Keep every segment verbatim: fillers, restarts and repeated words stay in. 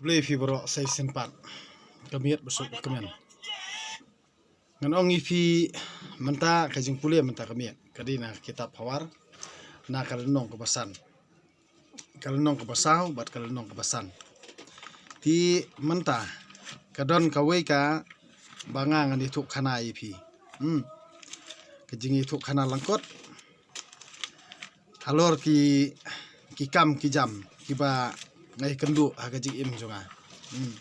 Pule phi baroh sa shisien pat. Ka miet ba suk ka kmen. Ngan ong ïa phi mynta ka jingpule mynta ka miet. Ka dei na ka kitab Hawar. Na ka lynnong kaba san. Ka lynnong kaba saw bad ka lynnong kaba san. Te mynta ka don kawei kaba nga ngan ïathuh khana ïa phi. Hmm. Ka jingïathuh khana lyngkot. Halor ki, ki kam ki jam kiba nga ïakynduh ha ka jingim jong nga. Hmm.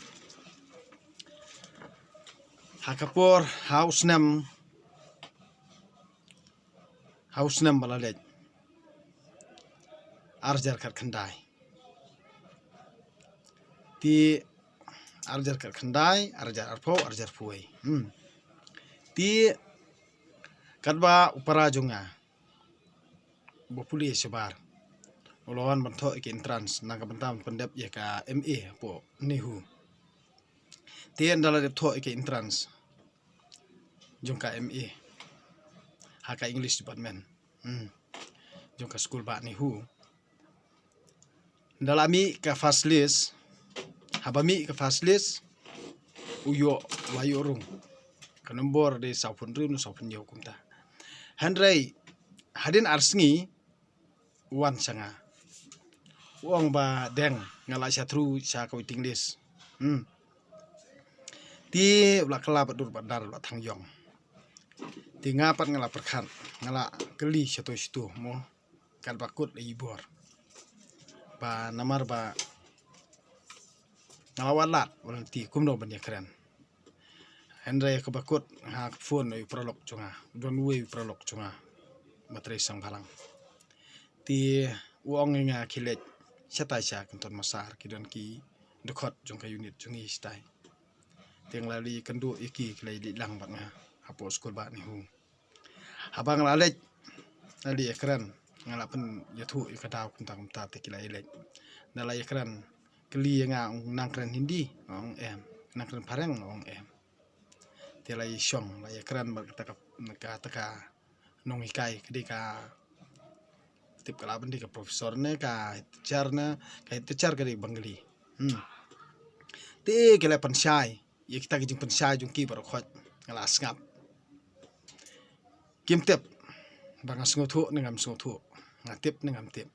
Ha ka por ha u snem, ha u snem ba la leit. Arhajar khatkhyndai. Te arhajar khatkhyndai, arhajar arphew, arhajar arphew wei. Hmm. Te katba u para jong nga ba pule shabar u la wan ban thoh ïa ka entrance na ka bynta ban pyndep ïa ka M A hapoh NEHU. Te ynda la dep thoh ïa ka entrance jong ka M A ha ka English department. Hmm. Jong ka skul bah NEHU. Ynda la mih ka first list, haba mih ka first list, u ïoh, u la ïoh rung. Ka nombor dei sawphew hynriew ne sawphew hynñiew kumta. Hynrei hadien ar sngi u wan sha nga. U ong ba deng nga la sha through sha ka waiting list. Hmm. Te u la kylla bad dur bad dar, u la thang ïong. Te nga pat nga la pyrkhat, nga la kylli shato shato mo. Katba kut la i bor. Ba namar ba nga la wad lad, u la lynti kumno ban ïakren. Hynrei kaba kut nga phone ïa u paralok jong nga. Don uwei u paralok jong nga. Ba trei sha Bhalang. Te u ong ïa nga khie leit shatai sha Kynton Massar, ki don ki dkhot jong ka unit jong ngi shatai. Te nga la leit kynduh ïa ki, ki la leit lang bad nga hapoh skul bah NEHU. Haba nga la leit, nga la leit ïakren, nga la pynïathuh ïa ka daw kumta kumta, te ki la ïaleit. Nga la ïakren, kylli ïa nga, ong nang kren Hindi, nga ong em, nang kren Phareng, nga ong em. Te la ïashong, la ïakren bad kata ka, kata ka nonghikai, ka dei ka, tip ka lah ban dei ka professor ne ka head teacher ne, ka head teacher ka dei Bengali. Hmm. Te ki la pynshai ïa kita ki jingpynshai jong ki baroh khoit, nga la sngap. Kim tip ba nga sngewthuh ne ngam sngewthuh, nga tip ne ngam tip.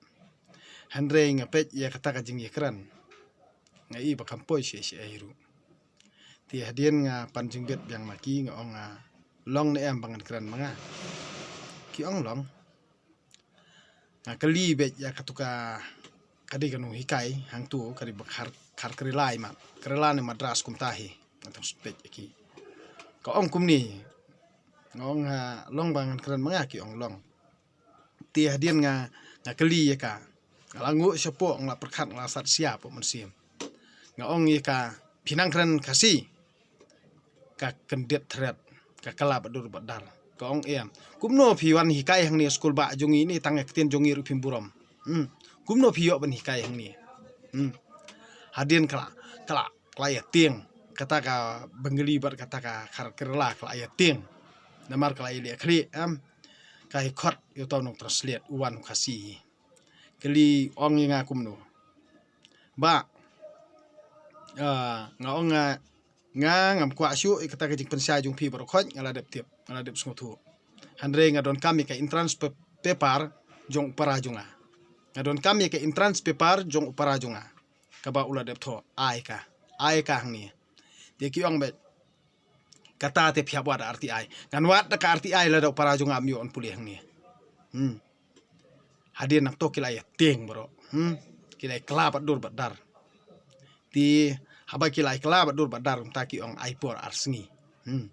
Hynrei nga peit ïa kata ka jingïakren, nga i ba kam poi shisha ei ruh. Te hadien nga pan jingbit biang ma ki, nga ong, ah, long ne em ba ngan kren ma nga? Ki ong long. Nga kylli beit ïa katu ka, ka dei ka nonghikai hangtu, ka dei ba Khar, Khar Kerala i mat, Kerala ne Madras kumta hi. Nga tang sut beit ïa ki. Ka ong kumne, nga ong, ah, long ba ngan kren ma nga? Ki ong long. Te hadien nga, nga kylli ïa ka. Nga la nguh shapoh, nga la pyrkhat, nga la sat sia hapoh mynsiem. Nga ong ïa ka, phi nang kren Khasi? Ka kyndit thret, ka kylla bad dur bad dar. Ka ong em. Kumno phi wan hikai hangne skul bah jong ngi ne, tang ïa ka ktien jong ngi ruh phim burom? Hmm. Kumno phi ïoh ban hikai hangne? Hmm. Hadien ka la, ka la, ka la ïa tieng. Kata ka Bengali bad kata ka Khar Kerala ka la ïa tieng. Namar ka la ïa leh khlieh em. Ka hi khot ïa uto u nong translate, u wan u Khasi. Kylli ong ïa nga kumno. Bah, ah, nga ong nga, nga ngam kwah shuh ïa kata ka jingpynshai jong phi baroh khoit, nga la dep tip, nga la dep sngewthuh. Hynrei nga donkam ïa ka entrance pa-, paper jong u para jong nga. Nga donkam ïa ka entrance paper jong u para jong nga. Kaba u la dep thoh, ai ka, ai ka hangne. Te ki ong beit, kata te phi hap wad da R T I. Ngan wad da ka R T I lada u para jong nga um ïoh ban pule hangne. Hmm. Hadien nangto ki la ïa tieng baroh. Hmm. Ki la ïa kylla bad dur bad dar. Te haba ki la ïa kylla bad dur bad dar, mynta ki ong ai por ar sngi. Hmm.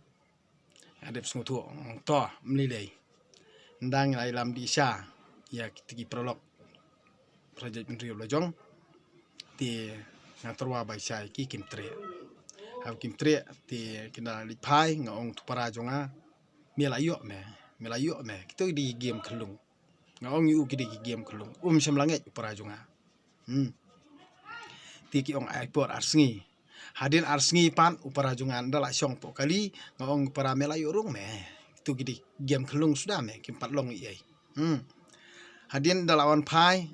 Nga dep sngewthuh, ong to, ym lei lei. Ynda ngi la ïalam dih sha ïa kita ki paralok, para jaitbynriew la jong. Te nga tyrwa bai sha ïa ki, kim treh. Haba kim treh te ki la leit phai, nga ong to para jong nga, me la ïoh me, me la ïoh me. Kito ki dei ki game khyllung. Nga ong ïa u ki dei ki game khyllung. Um shym la ngeit u para jong nga. Hmm. Te ki ong ai por ar sngi. Hadien ar sngi pat u para jong nga ynda la shong hapoh kali, nga ong para, me la ïoh rung me. Kito ki dei ki game khyllung suda me, kim pat long ei ei. Hmm. Hadien ynda la wan phai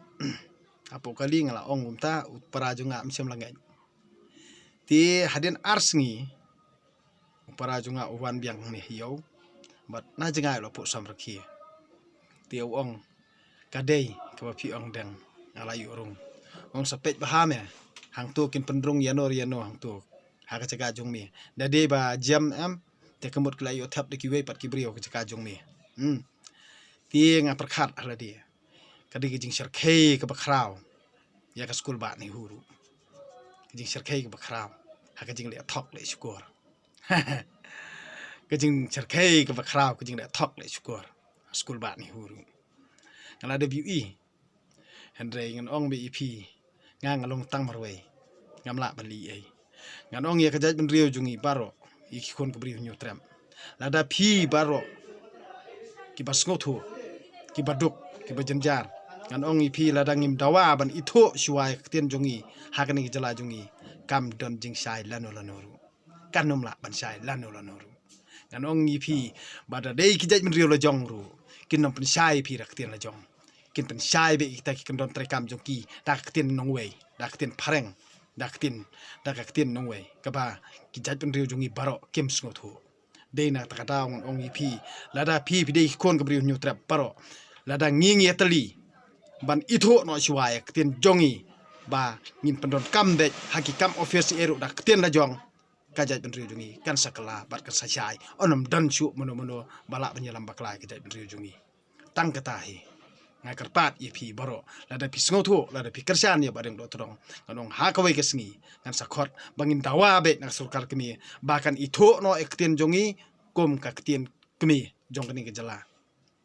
hapoh kali, nga la ong kumta, u para jong nga um shym la ngeit. Te hadien ar sngi u para jong nga u wan biang ne hi ïew bad na jngai u la phuh samrkhie. Te u ong, ka dei kaba phi ong dang, nga la ïoh rung. Ong sa peit bha me, hangto kin pynrung ïano ïano hangto ha ka jaka jong me. Da dei ba jem em, te ka mut ki la ïoh thep da kiwei pat ki briew ha ka jaka jong me. Hmm. Te nga pyrkhat ha lade, ka dei ka jingshyrkhei kaba khraw ïa ka skul Bah Nehru ruh. Ka jingshyrkhei kaba khraw ha ka jingleh thok leh shukor. Ka jingshyrkhei kaba khraw ka jingleh thok leh shukor ha skul Bah Nehru ruh. Nga la dep ïohi. Hynrei ngan ong beit ïa phi, nga nga long tang marwei, ngam lah ban leh ei. Ngan ong ïa ka jaitbynriew jong ngi baroh, ïa ki khun ka briew Hynñiewtrep, lada phi baroh kiba sngewthuh, kiba duk, kiba jynjar, ngan ong ïa phi, lada ngim dawa ban ithuh shuwa ïa ka ktien jong ngi ha kane ka jylla jong ngi, kam don jingshai lano lano ruh. Kan ym lah ban shai lano lano ruh. Ngan ong ïa phi, ba da dei ki jaitbynriew lajong ruh, kin ym pynshai ïa phi da ka ktien lajong. Kin pynshai beit ïa kita ki kyndon treikam jong ki da ka ktien nongwei, da ka ktien phareng, da ka ktien, da ka ktien nongwei kaba ki jaitbynriew jong ngi baroh kim sngewthuh. Dei na kata ka daw ngan ong ïa phi, lada phi phi dei ki khun ka briew Hynñiewtrep baroh, lada ngi ngi ïatylli ban ithuh noh shuwa ïa ka ktien jong ngi, ba ngin pyndonkam beit ha ki kam office eh ruh da ka ktien lajong, ka jaitbynriew jong ngi kan sa kylla bad kan sa shai. Ym don shuh mano mano ba lah ban ïalam bakla ïa ka jaitbynriew jong ngi. Tang kata hi nga kyrpad ïa phi baroh, lada phi sngewthuh, lada phi kyrshan ïa Bah Riang Dohtdong, ngan ong ha kawei ka sngi ngan sa khot ba ngin dawa beit na ka sorkar kmie ba kan ithuh noh ïa ka ktien jong ngi kum ka ktien kmie jong kane ka jylla.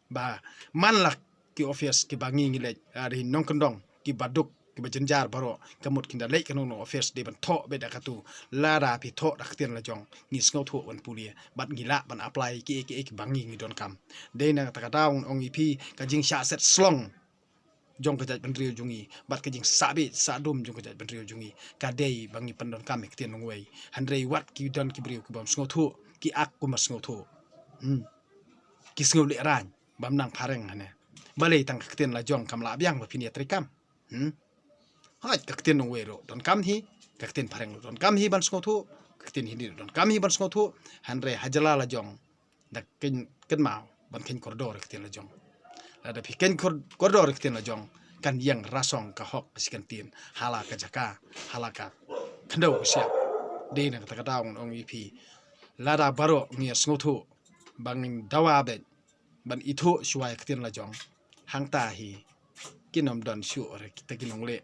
Ba man la ki office kiba ngi ngi leit, ah, dei nongkyndong kiba duk kiba jynjar baroh, ka mut kin da leit ka nongkyndong office dei ban thoh beit da katu. Lada phi thoh da ka ktien lajong, ngi sngewthuh ban pule bad ngi lah ban apply kiei kiei kiba ngi ngi donkam. Dei na kata ka daw ngan ong ïa phi, ka jingshah set slong jong ka jaitbynriew jong ngi bad ka jingsah beit sah dum jong ka jaitbynriew jong ngi, ka dei ba ngi pyndonkam ïa ka ktien nongwei. Hynrei wat ki don ki briew ki bym sngewthuh, ki ak kumba sngewthuh. Hmm. Ki sngew lehraiñ bym nang phareng hane. Balei tang ka ktien lajong kam lah biang ba phin ïatreikam? Hmm? Hooid, ka ktien nongwei ruh donkam hi, ka ktien phareng ruh donkam hi ban sngewthuh, ka ktien Hindi ruh donkam hi ban sngewthuh. Hynrei ha jylla lajong, da kyn-, kynmaw ban kheiñ kordor ïa ka ktien lajong. Lada phi kheiñ kor-, kordor ïa ka ktien lajong, kan ïeng rasong ka hok ka shi kyntien ha la ka jaka, ha la ka khyndew ka shyiap. Dei na kata ka daw ngan ong ïa phi, lada baroh ngi ïa sngewthuh ba ngin dawa beit ban ithuh shuwa ïa ka ktien lajong, hangta hi kin ym don shuh re kita ki nongleh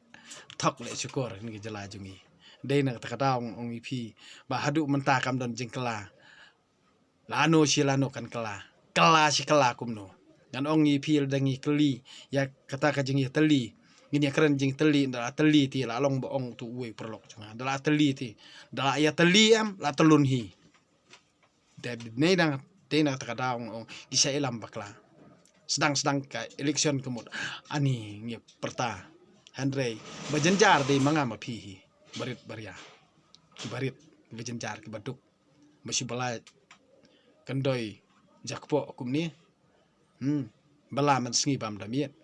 thok leh shukor ha kane ka jylla jong ngi. Dei na kata ka daw ngan ong ïa phi, ba haduh mynta kam don jingkylla. Lano shi lano kan kylla, kylla shi kylla kumno? Ngan ong ïa phi, lada ngi kylli ïa kata ka jingïatylli, ngin ïakren jingtylli, da la tylli te la long ba ong tu uwei u paralok jong nga, da la tylli te, da la ïatylli em la tyllun hi. Dei, dei na, dei na kata ka daw ngan ong, ngi shah ïalam bakla. Sdang sdang ka election ka mut ani ngi pyrta. Hynrei ba jynjar dei ma nga ma phi hi, barit baria, kiba rit, kiba jynjar, kiba duk. Ba shu ba la kyndoi jakpoh kumne. Hmm. Ba la man sngi bam da miet.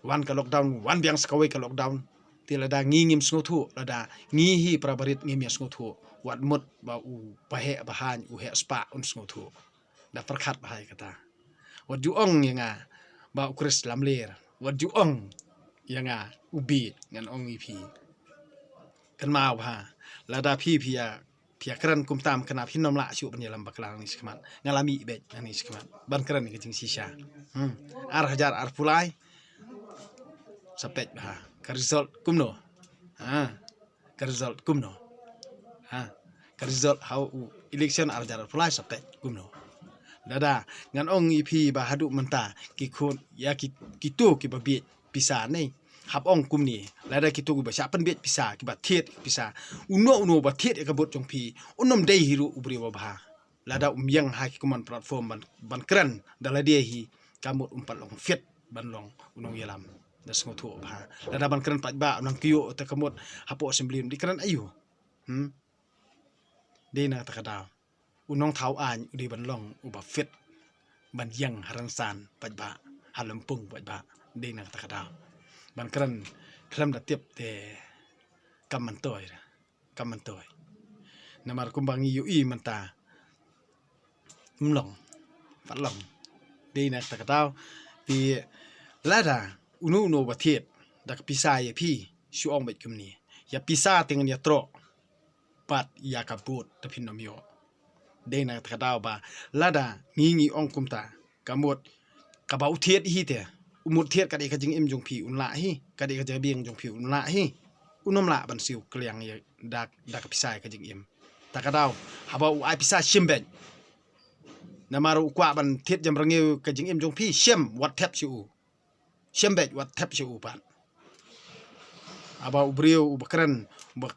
Wan ka lockdown, wan biang sa kawei ka lockdown. Te lada ngi ngim sngewthuh, lada ngi hi para barit ngim ïa sngewthuh, wat mut ba u baheh bahaiñ, u heh spah un sngewthuh. Da pyrkhat bha ïa kata. Wat ju ong ïa nga ba u Khrist lamler. Wat ju ong ïa nga u bieit, ngan ong ïa phi. Kynmaw bha, lada phi phi ïa phi ïa kren kumta, kane phin ym lah shuh ban ïalam bakla nangne shakhmat. Nga la mih beit nangne shakhmat ban kren ka jingshisha. Hmm. Ar hajar arphew lai sa peit bha ka result kumno. Ha. Ka result kumno. Ha. Ka result ha u election ar hajar arphew lai sa peit kumno. Lada ngan ong ïa phi ba haduh mynta ki khun ïa ki, kito kiba bieit pisa ne. Hap ong kumne, lada kito kiba shah pynbieit pisa, kiba thied pisa, uno uno ba thied ïa ka vote jong phi, un ym dei hi ruh u briew ba bha. Lada um ïeng ha ki common platform ban, ban kren da lade hi, ka mut um pat long fit ban long u nongïalam. Da sngewthuh bha. Lada ban kren paidbah, u nang kyiuh te ka mut hapoh assembly um dei kren aiu. Hmm. Dei na kata ka daw u nongthaw aiñ u dei ban long uba fit ban ïeng ha rynsan paidbah, ha lympung paidbah. Dei na kata ka daw ban kren khlem da tip te kam myntoi, kam myntoi. Namar kumba ngi ïohi mynta, ym long, pat long. Dei na kata ka daw, te lada uno uno ba thied da ka pisa ïa phi, shu ong beit kumne, ïa pisa te ngan ïatroh, pat ïa ka vote te phin ym ïoh. Dei na kata ka daw ba lada ngi ngi ong kumta, ka mut kaba u thied hi te, u mut thied ka dei ka jingim jong phi un lah hi, ka dei ka jabieng jong phi un lah hi. Un ym lah ban siew kliang ïa da, da ka pisa ïa ka jingim. Ta ka daw, haba u ai pisa, shim beit. Namar u kwah ban thied jam rngiew ka jingim jong phi, shim, wat thep sha u. Shim beit, wat thep sha u pat. Haba u briew uba kren, uba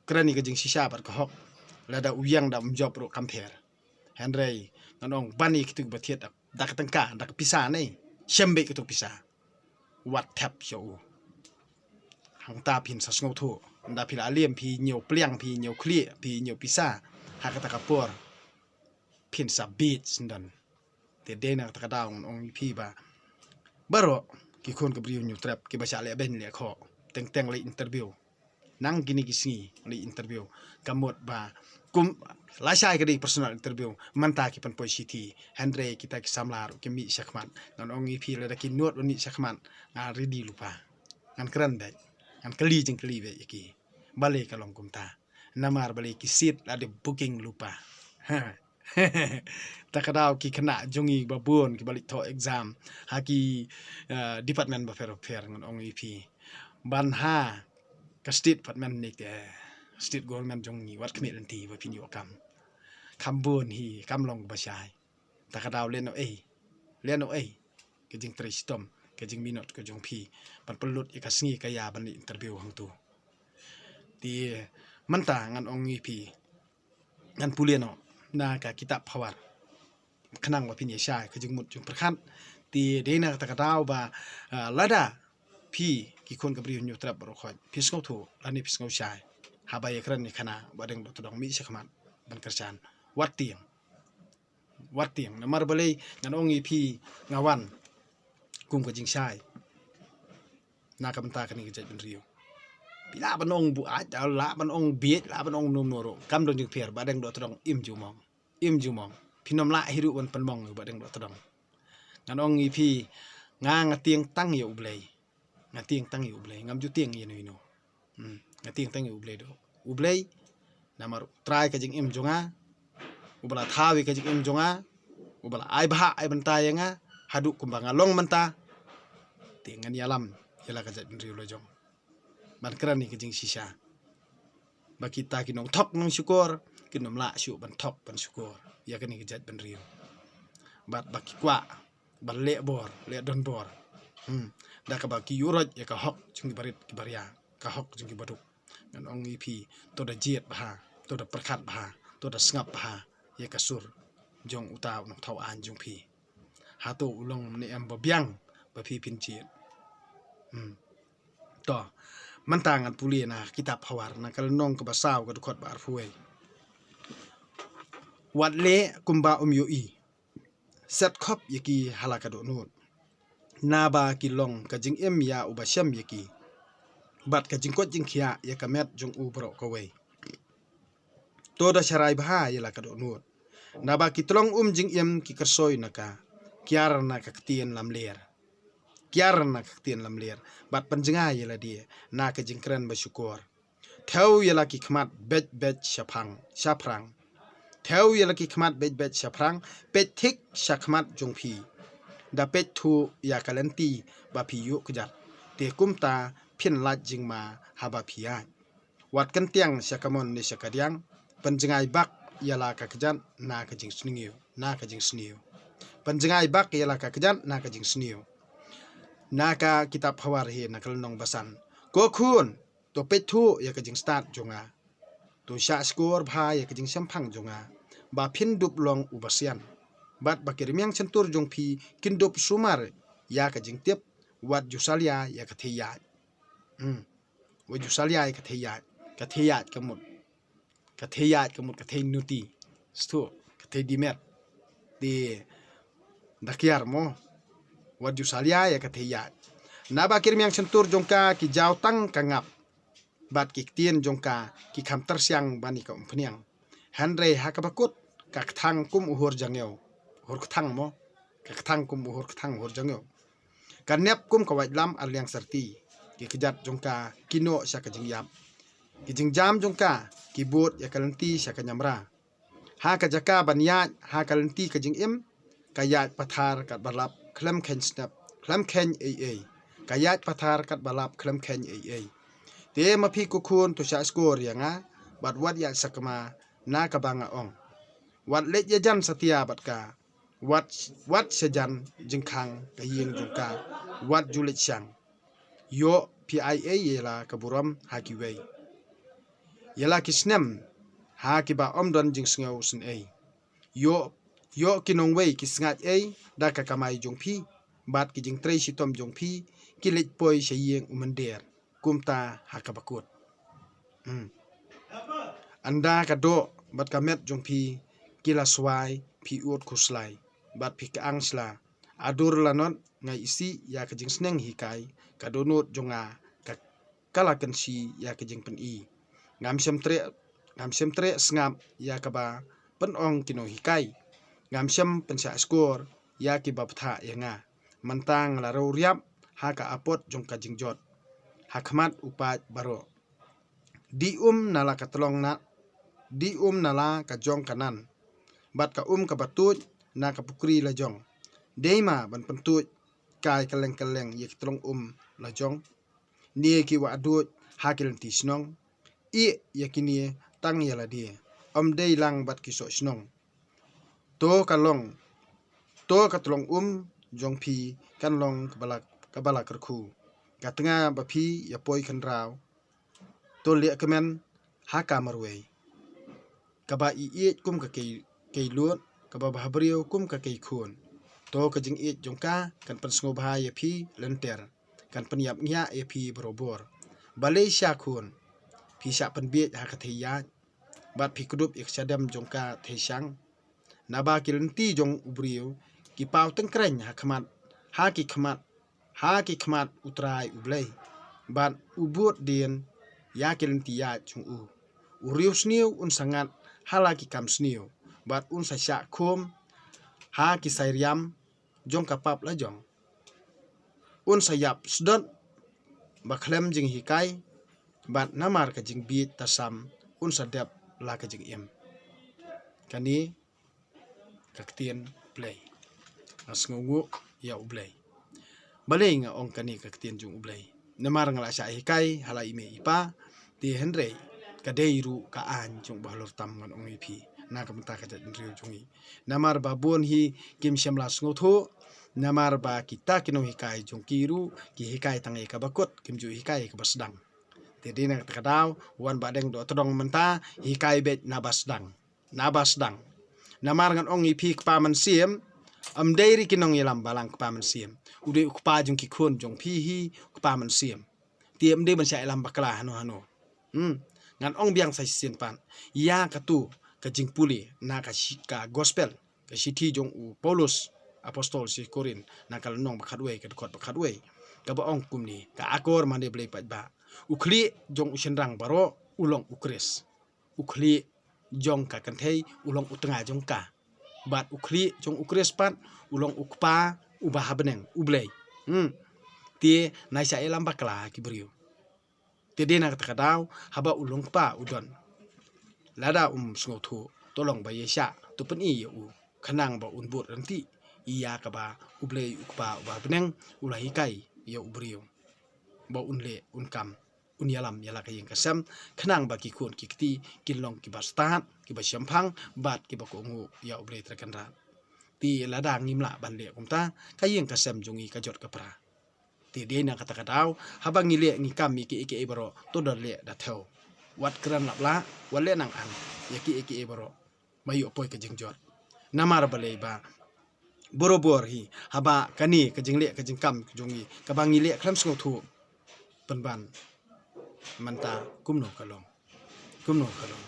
kren ïa ka jingshisha bad ka hok, lada u ïeng da um jop ruh kam pher. Hynrei ngan ong ban ïa kitu kiba thied da, da ka tyngka, da ka pisa ne, shim beit kitu pisa. Wat thep sha u. Hangta phin sa sngewthuh. Nda phi la lem, phi ñiew pliang, phi ñiew khlieh, phi ñiew pisa, ha kata ka por phin sa bieit sngewdon. Te dei na kata ka daw ngan ong ïa phi ba baroh ki khun ka Bri u Hynñiewtrep kiba shah leh beiñ leh khoh, teng teng leit interview. Nang kine ki sngi leit interview. Ka mut ba kum lashai ka dei personal interview, mynta ki pynpoi shithi. Hynrei kita ki samla ruh ki mih shakhmat. Ngan ong ïa phi, lada ki nud ban mih shakhmat, ngan ready lypa. Ngan kren beit, ngan kylli jingkylli beit ïa ki. Balei ka long kumta? Namar balei ki seat la dep booking lypa. Ha. Ta ka daw ki khynnah jong ngi ba bun kiba leit thoh exam ha ki, eh, department bapher bapher, ngan ong ïa phi, ban ha ka state department ne ka state government jong ngi, wat khmih lynti ba phin ïoh kam. Kam bun hi, kam long ba shai. Ta ka daw lehnoh ei, lehnoh ei ka jingtrei shitom, ka jingminot ka jong phi ban pynlut ïa ka sngi ka ïa ban leit interview hangtu. Te mynta ngan ong ïa phi, ngan pule noh na ka kitab Phawar, khnang ba phin ïa shai ka jingmut jingpyrkhat. Te dei na kata ka daw ba, ah, lada phi ki khun ka Bri u Hynñiewtrep baroh khoit, phi sngewthuh lane phi sngewshai, haba ïa kren ïa khana Bahdeng Dohtdong, mih shakhmat ban kyrshan. Wat tieng, wat tieng. Namar balei? Ngan ong ïa phi, nga wan kum ka jingshai na ka bynta kane ka jaitbynriew. Phi lah ban ong buaid, lah ban ong bieit, lah ban ong kumno kumno ruh, kam don jingpher. Bahdeng Dohtdong im jingmong, im jingmong. Phin ym lah hi ruh ban pynmong ïa Bahdeng Dohtdong. Ngan ong ïa phi, nga, nga tieng tang ïa U Blei. Nga tieng tang ïa U Blei, ngam ju tieng ïa ino ino. Hmm, nga tieng tang ïa U Blei doh. U Blei, namar u trai ka jingim jong nga, uba la thaw ïa ka jingim jong nga, uba la ai bhah ai bynta ïa nga haduh kumba nga long mynta. Te ngan ïalam ïa la ka jaitbynriew la jong ban kren ïa ka jingshisha, ba kita ki nongthok nongshukor kin ym lah shuh ban thok ban shukor ïa kane ka jaitbynriew. Bad ba ki kwah ban leh bor, leh donbor, hmm, da kaba ki ïuhroit ïa ka hok jong ki barit ki baria, ka hok jong ki baduk. Ngan ong ïa phi, to da jied bha, to da pyrkhat bha, to da sngap bha ïa ka sur jong uta u nongthaw aiñ jong phi. Hato u long ne em ba biang ba phi phin jied? Hmm. To, mynta ngan pule na kitab Phawar, na ka lynnong kaba saw, ka dkhot ba arphew wei. Wat leh kumba um ïohi, set khop ïa ki ha la ka dohnud, naba ki long ka jingim ïa uba shem ïa ki, bad ka jingkoit jingkhiah ïa ka met jong u baroh kawei. To da sharai bha ïa la ka dohnud, naba ki tlong um jingim ki kyrsoi na ka, kiar na ka ktien lamler, kiar na ka ktien lamler, bad pynjngai ïa lade na ka jingkren ba shukor. Thew ïa la ki khmat beit beit shaphrang, shaphrang. Thew ïa la ki khmat beit beit shaphrang, peit thik shakhmat jong phi. Da peit thuh ïa ka lynti ba phi ïuh kjat, te kumta phin lait jingma haba phi ïaid. Wat kyntiang sha kamon ne sha kadiang, pynjngai bak ïa la ka kjat na ka jingsniew, na ka jingsniew. Pynjngai bak ïa la ka kjat na ka jingsniew. Na ka kitab Phawar hi, na ka lynnong ba san. Ko khun, to peit thuh ïa ka jingstad jong nga. To shah shkor bha ïa ka jingshemphang jong nga, ba phin dup long uba sian, bad ba ki rmiang shyntur jong phi kin dup sumar ïa ka jingtip. Wat ju salia ïa ka thei ïaid. Hmm. Wat ju salia ïa ka thei ïaid. Ka thei ïaid ka mut, ka thei ïaid ka mut ka thei nuti. Stu, ka thei dimet. Te da kiar mo. Wat ju salia ïa ka thei ïaid, naba ki rmiang shyntur jong ka ki jaw tang ka ngap. bad ki ktien jong ka ki kham tyrsiang ban ïa ka umphniang. Hynrei ha kaba kut, ka kthang kum u hur jangïew, hur kthang mo, ka kthang kum u hur kthang, hur jangïew. Ka nep kum ka waitlam ar liang syrti, ki kjat jong ka ki noh sha ka jingïap. Ki jingjam jong ka ki bud ïa ka lynti sha ka ñiamra. Ha ka jaka ban ïaid ha ka lynti ka jingim, ka ïaid pathar katba lap khlem kheiñ snep, khlem kheiñ ei ei. Ka ïaid pathar katba lap khlem kheiñ ei ei. Te ma phi ko khun, to shah skhor ïa nga bad wat ïaid sakma na kaba nga ong. Wat leit ïajan satia bad ka. Wat, wat shajan jingkhang ka ïing jong ka. Wat ju leit shang. Ïoh phi ai ei ïa la ka burom ha kiwei, ïa la ki snem ha kiba ym don jingsngew sngewei. Ïoh, ïoh ki nongwei ki sngaid ei da ka kamai jong phi, bad ki jingtrei shitom jong phi ki leit poi sha ïing u mynder, kumta ha kaba kut. Hmm. Ynda ka doh bad ka met jong phi ki la swai, phi ud khuslai bad phi ka ang sla. Adur lanot nga isih ïa ka jingsneng hikai, ka dohnud jong nga ka, ka la kynshi ïa ka jingpyni. Ngam shym treh, ngam shym treh sngap ïa kaba pynong ki nonghikai. Ngam shym pynshah skhor ïa kiba bthah ïa nga. Mynta nga la rau riap ha ka apot jong ka jingjot, ha khmat u paid baroh. Dih um na la ka tlong na, dih um na la ka jong ka nan, bad ka um kaba tuid na ka pukri la jong. Dei ma ban pyntuid kai kylleng kylleng ïa ki tlong um la jong. Ne ki wah duid ha ki lynti shnong. Ïeh ïa kine tang ïa lade, ym dei lang bad ki soh shnong. To ka long, to ka tlong um jong phi kan long kaba la, kaba la kyrkhu. Ka tnga ba phi ïa poi khynraw, to leh kmen ha ka marwei. Kaba ïeit kum ka kei, kei lut, kaba bhabriew kum ka kei khun. To ka jingïeit jong ka kan pynsngewbha ïa phi lynter, kan pynïap ngiah ïa phi barobor. Balei sha khun, phi shah pynbiej ha ka thei ïaid, bad phi kdup ïa ka shadem jong ka thei shang? Naba ki lynti jong u briew ki paw tyngkreiñ ha khmat, ha ki khmat, ha ki khmat U Trai U Blei, bad u bud dien ïa ki lynti ïaid jong u. U riewsniew un sa ngat ha la ki kam sniew, bad un sa shah khum ha ki sairiam jong ka pap la jong. Un sa ïap sdot ba khlem jinghikai, bad namar ka jingbiej tasam un sa dep la ka jingim. Kane ka ktien Blei. Nga sngewnguh ïa U Blei. Balei nga ong kane ka ktien jong U Blei? Namar nga la shah hikai ha la i mei i pa, te hynrei ka dei ruh ka aiñ jong u bahalor tam, ngan ong ïa phi, na ka bynta ka jaitbynriew jong ngi. Namar ba bun hi kim shym la sngewthuh, namar ba kita ki nonghikai jong ki ruh ki hikai tang ïa kaba kut, kim ju hikai ïa kaba sdang. Te dei na kata ka daw, wan Bahdeng Dohtdong mynta, hikai beit na ba sdang. Na ba sdang. Namar ngan ong ïa phi, kpa mynsiem, ym dei ruh ki nongïalam balang kpa mynsiem. U dei u kpa jong ki khun jong phi hi, kpa mynsiem. Te ym dei ban shah ïalam bakla hano hano. Hmm. Ngan ong biang sa shisien pat ïa katu ka jingpule na ka shi-, ka gospel, ka shithi jong u Paulus apostol sha ki Korinth, na ka lynnong ba khatwei, ka dkhot ba khatwei, kaba ong kumne: Ka akor mane Blei paidbah. U khlieh jong u shynrang baroh u long u Khrist. U khlieh jong ka kynthei u long u tnga jong ka. Bad u khlieh jong u Khrist pat u long u Kpa uba ha bneng, U Blei. Hmm. Te nai shah ïalam bakla ki briew. Te dei na kata ka daw, haba u long kpa u don, lada um sngewthuh, to long ba ïa shah, to pyni ïa u, khnang ba un bud ryntih ïa kaba U Blei u Kpa uba ha bneng u la hikai ïa u briew ba un leh, un kam, un ïalam ïa la ka ïing ka sem, khnang ba ki khun ki kti kin long kiba stad, kiba shemphang, bad kiba kohnguh ïa U Blei Trai Kynrad. Te lada ngim lah ban leh kumta, ka ïing ka sem jong ngi ka jot ka pra. Te dei na kata ka daw, haba ngi leh ngi kam ïa kiei kiei baroh, to da leh da thew. Wat kren lap lah, wat leh nang ang ïa kiei kiei baroh, ba ïoh poi ka jingjot. Namar balei ba barobor hi, haba kane ka jingleh ka jingkam jong ngi, kaba ngi leh khlem sngewthuh, pynban mynta kumno ka long. Kumno ka long.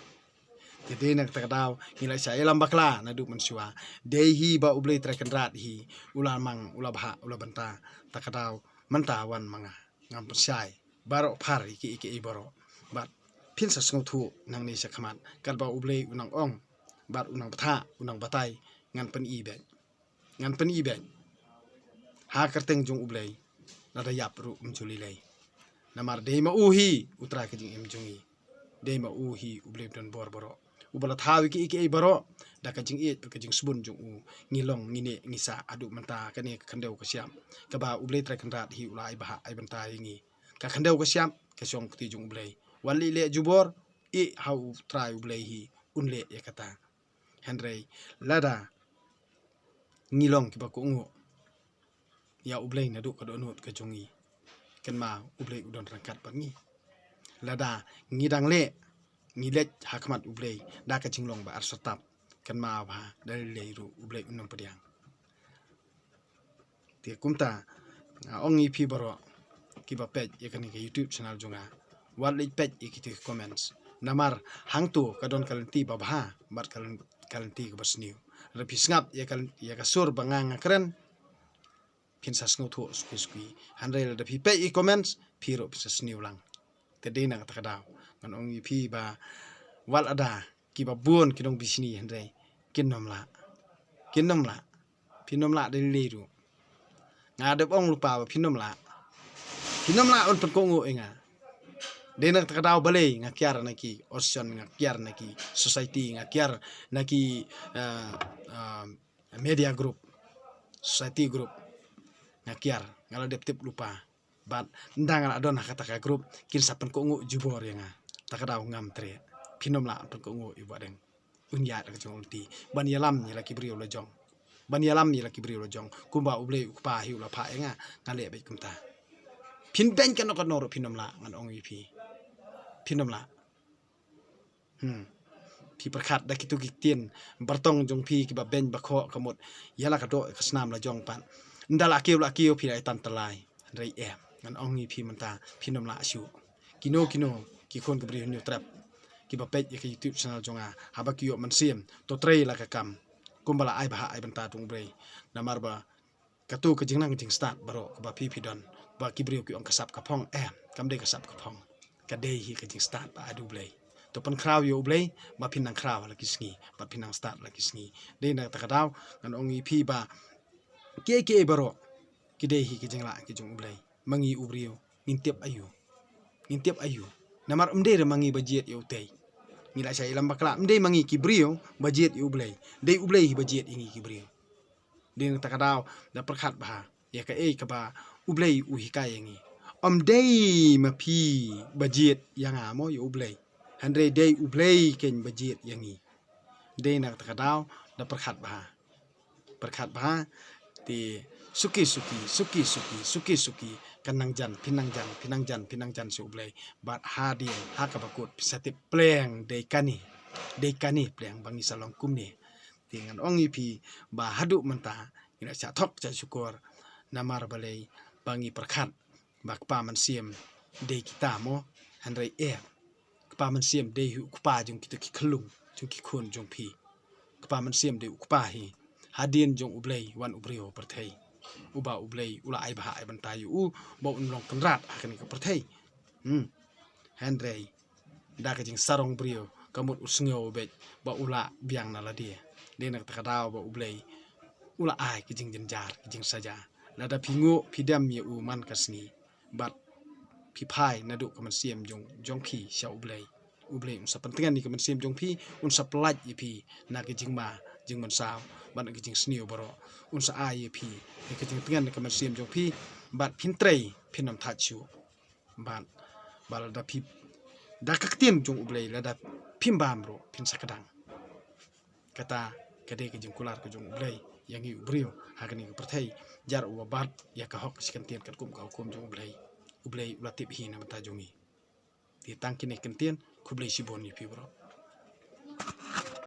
Te dei na kata ka daw ngi la shah ïalam bakla naduh mynshuwa. Dei hi ba U Blei Trai Kynrad hi u la mang, u la bhah, u la bynta. Ta ka daw mynta wan ma nga, ngam pynshai baroh phar ïa kiei kiei baroh. Phin sa sngewthuh nangne shakhmat, katba U Blei u nang ong bad u nang bthah, u nang batai, ngan pyni beit. Ngan pyni beit ha kyrteng jong U Blei. Lada ïap ruh ym ju lei lei. Namar dei ma u hi u Trai ka jingim jong ngi. Dei ma u hi U Blei u don bor baroh, uba la thaw ïa kiei kiei baroh. Da ka jingïeit bad ka jingsbun jong u, ngi long, ngi neh, ngi sah haduh mynta. Kane ka khyndew ka shyiap kaba U Blei Trai Kynrad hi u la ai bhah ai bynta ïa ngi. Ka khyndew ka shyiap ka shong kti jong U Blei. Wat leh leh jubor, ïeh ha U Trai U Blei hi, un leh ïa kata. Hynrei lada ngi long kiba kohnguh ïa U Blei naduh ka dohnud ka jong ngi, kynmaw U Blei u don ryngkat bad ngi. Lada ngi dang leh, ngi leit ha khmat U Blei da ka jinglong ba arsatap, kynmaw ba da lei lei ruh U Blei un ym pdiang. Te kumta nga ong ïa phi baroh kiba peit ïa kane ka YouTube channel jong nga, wat leit peit ïa kita ki comments. Namar hangto ka don ka lynti ba bha bad ka lyn-, ka lynti kaba sniew. Lada phi sngap ïa ka, ïa ka sur ba nga nga kren, phin sa sngewthuh suki suki. Hynrei lada phi peit ïa ki comments, phi ruh phin sa sniew lang. Te dei na kata ka daw ngan ong ïa phi ba wat lada kiba bun ki nongbishni, hynrei kin ym lah. Kin ym lah. Phin ym lah da lei lei ruh. Nga dep ong lypa ba phin ym lah. Phin ym lah ban pynkohnguh ïa nga. Dei na kata ka daw balei nga kiar na ki orson, nga kiar na ki society, nga kiar na ki, eh, eh, media group, society group. Nga kiar, nga la dep tip lypa. Bad ynda nga la don ha kata ka group, kin sa pynkohnguh jubor ïa nga. Ta ka daw ngam treh. Phin ym lah pynkohnguh ïa u Bahdeng. Un ïaid la ka jong u lynti ban ïalam ïa la ki briew la jong. Ban ïalam ïa la ki briew la jong. Kumba U Blei U Kpa hi u la phah ïa nga, nga leh beit kumta. Phin beiñ kano kano ruh phin ym lah, ngan ong ïa phi. Phin ym lah. Hmm. Phi pyrkhat da kito ki ktien bartong jong phi kiba beiñ ba khoh ka mut ïa la ka doh ka snam la jong pat. Ynda la kiew la kiew phi la ïa tan tyllai. Hynrei em, ngan ong ïa phi mynta, phin ym lah shuh. Kino kino ki khun ki briew Hynñiewtrep kiba peit ïa ka YouTube channel jong nga, haba ki ïoh mynsiem, to trei la ka kam. Kumba la ai bhah ai bynta da U Blei. Namar ba kato ka jingnang jingstad baroh kaba phi phi don, ba ki briew ki ong ka sap ka phong, em, kam dei ka sap ka phong. Ka dei hi ka jingstad ba ai da U Blei. To pynkhraw ïa U Blei ba phin nang khraw la ki sngi, ba phin nang stad la ki sngi. Dei na kata ka daw ngan ong ïa phi ba kiei kiei baroh ki dei hi ki jinglah ki jong U Blei. Ma ngi u briew ngin tip aïu? Ngin tip aïu? Namar ym dei re ma ngi ba jied ïa utei. Ngi la shah ïalam bakla, ym dei ma ngi ki briew ba jied ïa U Blei. Dei U Blei hi ba jied ïa ngi ki briew. Dei na kata ka daw da pyrkhat bha ïa kaei kaba U Blei u hikai ïa ngi. Ym dei ma phi ba jied ïa nga mo, ïa U Blei. Hynrei dei U Blei keiñ ba jied ïa ngi. Dei na kata ka daw da pyrkhat bha. Pyrkhat bha. Te suki suki, suki suki, suki suki, kan nang jan, phin nang jan, phin nang jan, phin nang jan sha U Blei. Bad hadien ha kaba kut phin sa tip pleng, dei kane, dei kane pleng ba ngi sa long kumne. Te ngan ong ïa phi ba haduh mynta ngi la shah thok shah shukor. Namar balei? Ba ngi pyrkhat ba kpa mynsiem dei kita mo, hynrei em. Kpa mynsiem dei hi u kpa jong kita ki khyllung, jong ki khun jong phi. Kpa mynsiem dei u kpa hi. Hadien jong U Blei wan u briew ha pyrthei. Uba U Blei u la ai bhah ai bynta ïa u ba un long kynrad ha kane ka pyrthei. Hmm. Hynrei da ka jingsarong briew, ka mut u sngew beit ba u la biang na lade. Dei na kata ka daw ba U Blei u la ai ka jingjynjar, ka jingsaja. Lada phi nguh, phi dem ïa u man ka sngi, bad phi phai naduh ka mynsiem jong, jong phi sha U Blei, U Blei un sa pyntngen ïa ka mynsiem jong phi, un sa pyllait ïa phi na ka jingma jingmynsaw bad na ka jingsniew baroh. Un sa ai ïa phi ïa ka jingtngen na ka mynsiem jong phi, bad phin trei, phin ym thait shuh. Bad ba lada phi, da ka ktien jong U Blei, lada phim bam ruh phin sa kdang. Kata ka dei ka jingkular ka jong U Blei ïa ngi u briew ha kane ka pyrthei. Jar uba bat ïa ka hok ka shi kyntien katkum ka hukum jong U Blei, U Blei u la tip hi na bynta jong ngi. Te tang kine ki kyntien, khublei shibun ïa phi baroh.